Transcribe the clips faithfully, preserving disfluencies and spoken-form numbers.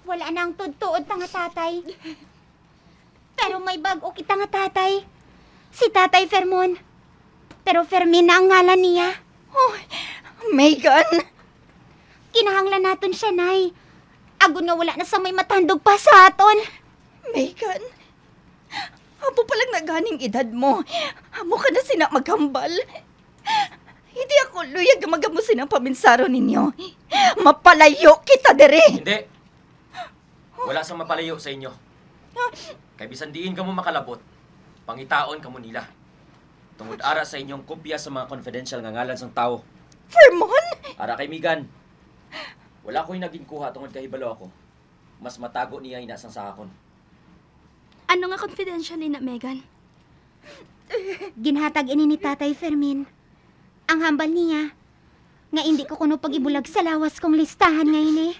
Wala na ang tuod-tuod ta nga tatay. Pero may bag-o kita nga tatay. Si Tatay Fermon. Pero Fermin na ang ngalan niya. Oh, Megan! Kinahanglan naton siya, Nay. Agod nga wala na sang may matandog pa sa aton. Megan, amo pa lang na ganing edad mo, amo ka na sina maghambal. Hindi ako luyag nga magamo sina ang paminsaron ninyo. Mapalayo kita diri. Hindi. Wala sang mapalayo sa inyo. Kay bisan diin kamo makalabot, pangitaon kamo nila. Tungod ara sa inyong kopya sa mga confidential nga ngalan sang tawo. Fermon! Ara kay Megan, wala ko'y naginkuha tungod kay hibalo ako. Mas matago niya ina sang sa akon. Ano nga confidential ina, Megan? Ginhatag ini ni Tatay Fermin. Ang hambal niya, nga indi ko kuno pag-ibulag sa lawas kong listahan nga ini.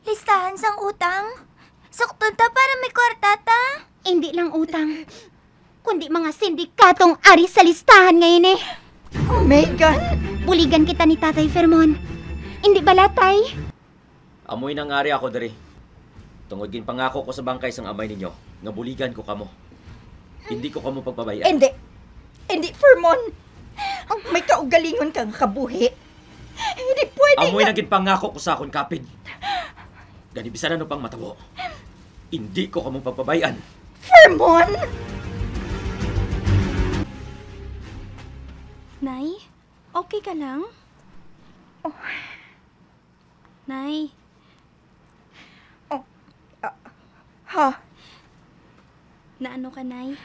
Listahan sang utang? Sukton ta para may kwarta ta? Indi lang utang, kundi mga sindikatong ari sa listahan nga ini. Oh, Megan! Buligan kita ni Tatay Fermon. Indi bala, Tay? Amoy nangari ako diri. Tungod ginpangako ko sa bangkay sang amay ninyo nga buligan ko kamo. Hindi ko kamo pagpabay-an. Hindi. Hindi, Fermon. May kaugalingon ka nga kabuhi. Hindi pwede Amoy nga nang ginpangako ko sa akon kapin. Gani bisan ano pang matabo, hindi ko kamo pagpabay-an. Fermon! Nay, okay ka lang? Oh. Nay. Oh, ah, ha? Naano ka, Nay?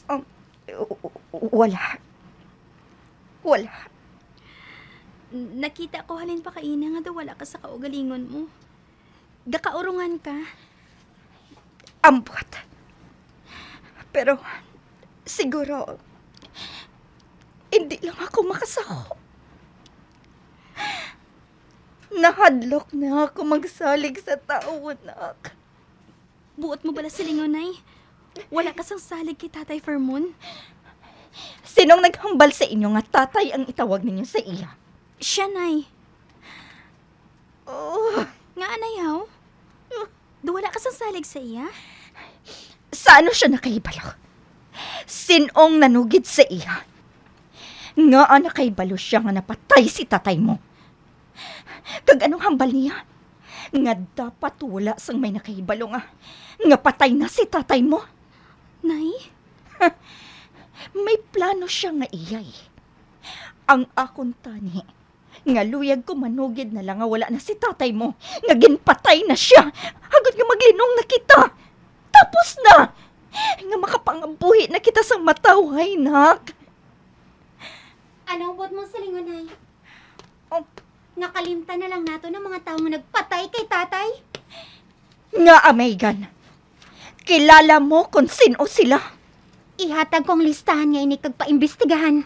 Um, w-, w-, wala. Wala. N-, nakita ko halin pa kaina nga daw wala ka sa kaugalingon mo. Gakaurungan ka. Ambot. Pero, siguro, hindi lang ako makasako. Nahadlok na ako magsalig sa tawo, nak. Buot mo bala silingon, Nay? Wala ka sang salig kay Tatay Fermon? Sinong naghambal sa inyo nga tatay ang itawag ninyo sa iya? Siya, Nay. Oh. Nga, Nay, haw? Do wala ka sang salig sa iya? Sa ano siya nakahibalo? Sinong nanugid sa iya? Ngaa nakahibalo siya nga napatay si tatay mo? Kag anong hambal niya? Nga dapat wala sang may nakahibalo nga, nga patay na si tatay mo? Nay? May plano siya nga iyay. Ang akon tani, nga luyag ko manugid na lang nga wala na si tatay mo, nga ginpatay na siya, agod nga maglinong na kita. Tapos na! Nga makapangabuhi na kita sang matawhay, nak. Ano ang buot mong silingon, Nay? Oh. Nga kalimtan na lang nato ang mga tawo nga nagpatay kay tatay? Nga, Megan, kilala mo kon sin-o sila? Ihatag ko ang listahan nga ini kag paimbestigahan.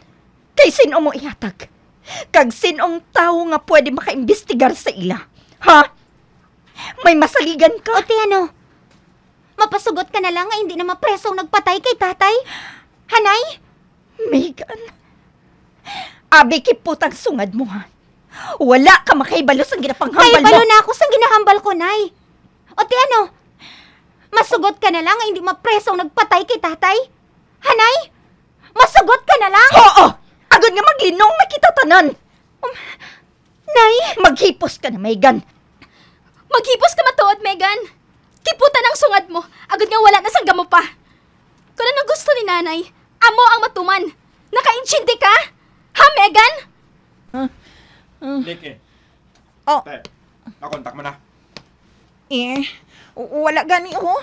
Kay sin-o mo ihatag? Kag sin-ong tawo nga pwede makaimbestigar sa ila? Ha? May masaligan ka? O ti ano? Mapasugot ka na lang nga hindi na mapreso ang nagpatay kay tatay? Ha, Nay? Megan, abi kipot ang sungad mo, ha? Wala ka makahibalo sang ginapanghambal mo. Kahibalo na ako sang ginahambal ko, Nay. O ti ano? Masugot ka na lang nga hindi mapreso ang nagpatay kay tatay? Ha, Nay? Masugot ka na lang? Oo! Agod nga maglinong na kita tanan! Um, Nay! Maghipos ka na, Megan! Maghipos ka matuod, Megan! Kiputan ang sungad mo, agod nga wala na sang gamo pa. Kon ano gusto ni Nanay, amo ang matuman. Nakaintindi ka? Ha, Megan? Ah, ah. Nikki. Oh. Te, nakontak mo na? Eh, w-, wala gani, oh.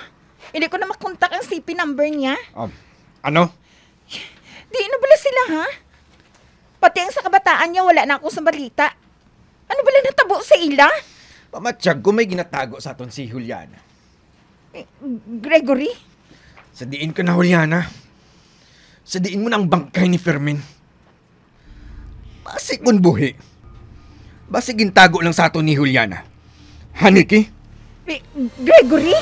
Hindi ko na makontak ang C P number niya. Um, ano? Di na bala sila, ha? Pati ang sa kabataan niya, wala na ako sa balita. Ano bala natabo sa ila? Pamatyag ko may ginatago sa aton si Juliana. Eh, Gregory? Sa diin ka na, Juliana? Sa diin mo na ang bangkay ni Fermin? Basi kon buhi, basi gintago lang sa aton ni Juliana. Ha, Nikki? Gre-, Gregory?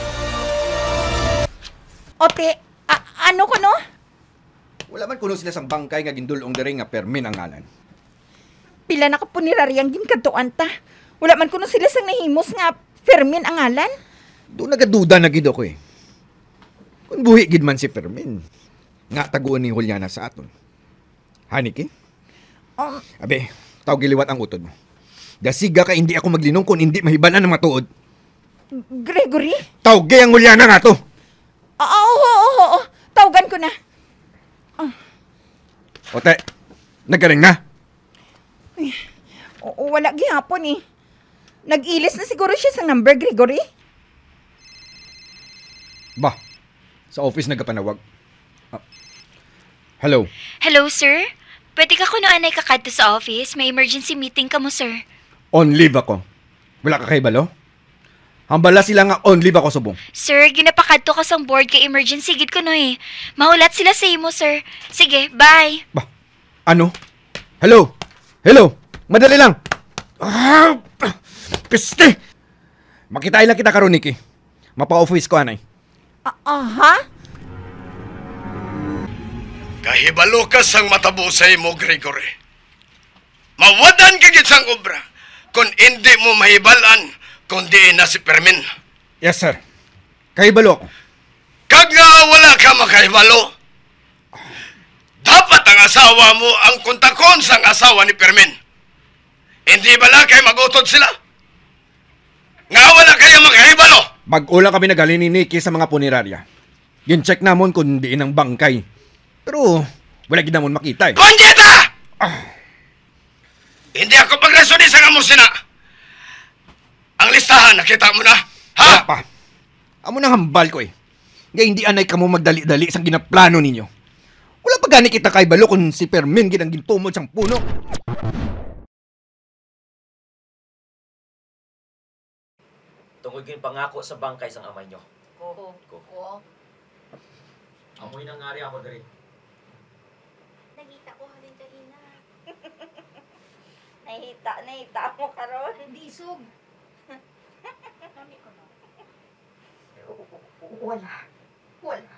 Ote, a-, ano kuno? Wala man kuno sila sang bangkay nga gindul-ong diri nga Fermin ang ngalan. Pila na ka punerarya ang ginkadtuan ta. Wala man kuno sila sang nahimos nga Fermin ang ngalan. Do nagaduda na gid ako, eh. Kung buhi gid man si Fermin, nga taguan ni Juliana sa aton. Ha, Nikki? Um, Abi, tawgi liwat ang utod mo. Dasiga ka, hindi ako maglinong kung hindi mahibal-an ang matuod. Gregory? Tawgi ang Juliana nga to! Ah, ah, oo, oo, oo. Tawgan ko na. Ah. Ote, nagkaring na? Ay, oo, wala gihapon eh. Nag-ilis na siguro siya sa number, Gregory. Ba, sa office nagapanawag. Ah, hello? Hello, sir. Pwede ka kuno anay kakadto sa office? May emergency meeting kamo, sir. On leave ako. Wala ka kahibalo? Hambala sila nga on leave ako subong. Sir, ginapakadto ko sang board kay emergency gid kuno eh. Mahulat sila sa imo, sir. Sige, bye. Ba? Ano? Hello? Hello? Madali lang. Ah, piste! Makitai lang kita karon, Nikki. Mapa-office ko anay. Ah, aha? Kahibalo ka sang matabo sa imo, Gregory. Mawad-an ka gid sang obra kon indi mo mahibal-an kon diin na si Fermin. Yes, sir. Kahibalo ako. Kag nga wala ka makahibalo, dapat ang asawa mo ang kontakon sang asawa ni Fermin. Hindi bala kay mag-utod sila? Nga wala kaya makahibalo? Bag-o lang kami naghalin ni Nikki sa mga punerarya. Gin-check namon kung diin ang bangkay. Pero wala gid namon makita eh. Bandita! Ah. Hindi ako pagrasoni sa kamo sina. Ang listahan, nakita mo na? Ha? Wala pa. Amo nang hambal ko eh. Nga hindi anay kamo magdali-dali sang ginaplano ninyo. Wala pa gani kita kahibalo kung si Fermin gid ang gintumod sang puno. Tungod ginpangako sa bangkay sang amay nyo. Ko. Ko. Ko. Amoy nangari ako diri. Nakita ko halin kanina. Nahita, nahita mo karon. Ang disog. Kami ko na. Wala. Wala.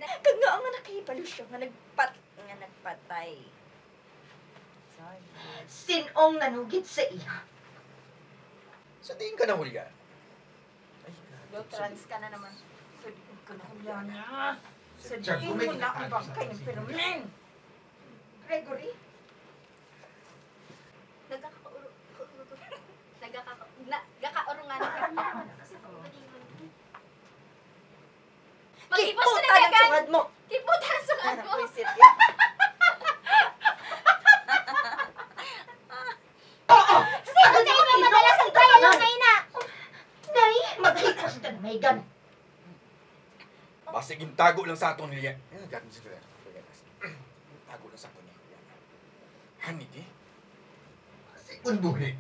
Kag nga nga nakahibalo siya nga nagpat-, nga nagpatay. Sin-o ang nanugid sa iya? Sa diin ka na, Juliana? Ay, God. Do, trans ka na naman. Sa diin ka na, Juliana? Sa diin mo na ang bangkay ni Fermin? Gregory? Nagkakauro-, nagkaka-, na-, nagkakaurungan ka. Mag-ipos ka na, Kiputan ang Megan! Sungad mo! Kiputan ang sungad mo! Buwisit yan. Oo! Sino sa inyo madalas ang trial ng Nay, mag-ipos ka na, Megan! Basta gintago lang sa aton niya. Ano, gagawin sa kanya? Tago lang sa aton niya. Honey, di? Basta kung buhi.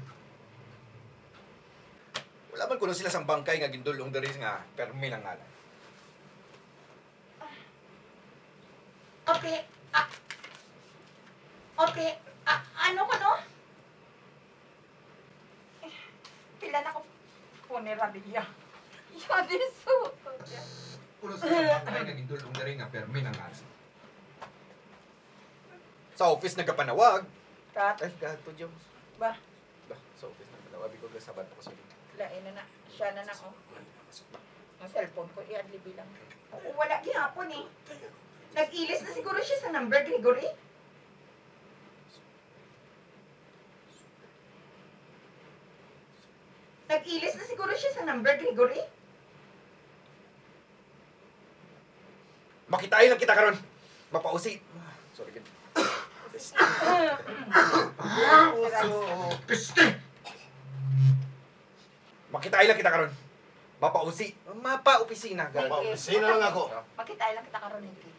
Wala man kuno sila sang bangkay nga gindulong diri nga Fermin ang ngalan. Okay, ah, okay, ah, ano ko, no? Eh, pila na ko funerarya? Yun, so. Puro sa mga nga gindulong diri nga Fermin ang aso. Sa office nagapanawag. Kat? Ay, gato, Jones. Ba? Ba, sa office nagapanawag. Abi ko, gasabat ako sa. Lain na na. Siya na na, oh. Ang cellphone ko, i-adlib lang. Oo, wala gihapon eh. Nag-ilis na siguro siya sa number, Gregory. Nag-ilis na siguro siya sa number, Gregory. Makitai lang kita karon. Mapausi. Sorry, gid. Piste! Makitai lang kita karon. Mapausi. Mapa-opisina, gid. Mapa-opisina lang ako. Makitai lang kita karon, Nikki.